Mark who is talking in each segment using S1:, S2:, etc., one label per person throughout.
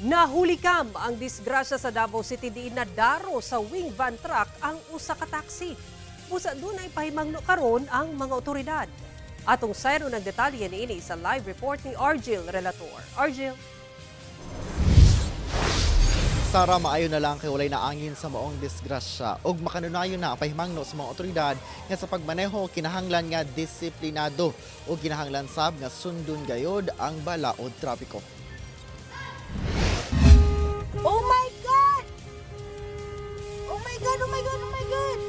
S1: Nahulikam ang disgrasya sa Davao City diin nadaro sa wing van truck ang usa ka taxi. Busa dunay pahimangno karon ang mga otoridad. Atong sayro ng detalye niini sa live report ni Argil Relator. Argil.
S2: Sara, maayo na lang kay walay naangin sa maong disgrasya ug makanunayon na ang pahimangno sa mga otoridad nga sa pagmaneho kinahanglan nga disiplinado ug kinahanglan sab nga sundon gayod ang balaod trapiko.
S3: Oh my God! Oh my God, oh my God, oh my God!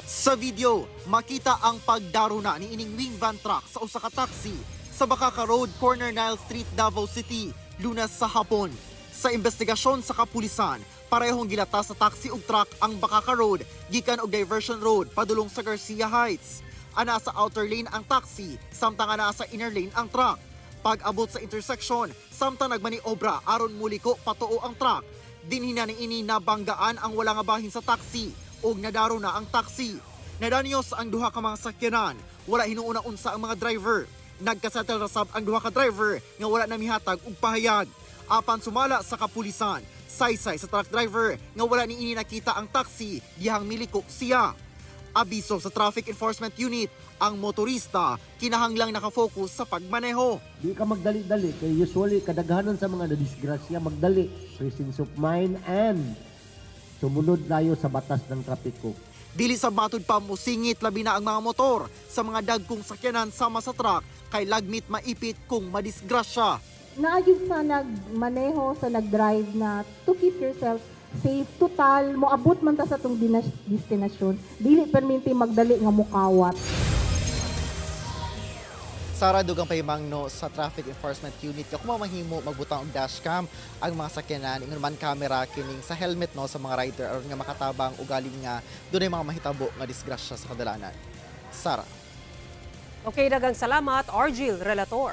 S2: Sa video, makita ang pagdaro na ni ining wing van truck sa usa ka taxi sa Bakaka Road, corner Nile Street, Davao City, Lunes sa hapon. Sa investigasyon sa kapulisan, parehong gilata sa taxi ug truck ang Bakaka Road gikan og Diversion Road padulong sa Garcia Heights. Ana sa outer lane ang taxi, samtang ana sa inner lane ang truck. Pag-abot sa intersection, samtang nagmaniobra aron muliko patuo ang truck. Dinhi na niini nabanggaan ang wala nga bahin sa taxi ug nadaro na ang taxi. Nadanyos ang duha ka mga sakyanan, wala hinuuna unsa ang mga driver. Nagkasettle ra sab ang duha ka driver nga wala na mihatag og pahayag. Apan sumala sa kapulisan, saysay sa truck driver nga wala niini nakita ang taxi dihang miliko siya. Abiso sa Traffic Enforcement Unit, ang motorista kinahanglang nakafocus sa pagmaneho.
S4: Di ka magdali-dali kay usually kadaghanan sa mga nadisgrasya magdali. Presence of mind and sumunod tayo sa batas ng trapiko.
S2: Dili sa matud pa musingit labi na ang mga motor sa mga dagkong sakyanan sama sa truck kay lagmit maipit kung madisgrasya.
S3: Naayos sa nagmaneho, sa nagdrive na to keep yourself safe. Total, moabot man ta sa tong destinasyon. Dili perminti magdali nga mukawat.
S2: Sara, dugang pahimangno sa Traffic Enforcement Unit nga kung mamahimo magbutang og dashcam ang mga sakyanan, ingon man camera kining sa helmet no sa mga rider aron nga makatabang ugaling nga dunay mga mahitabo nga disgrasya sa kadalanan. Sara.
S1: Okay, dagang salamat, Argil Relator.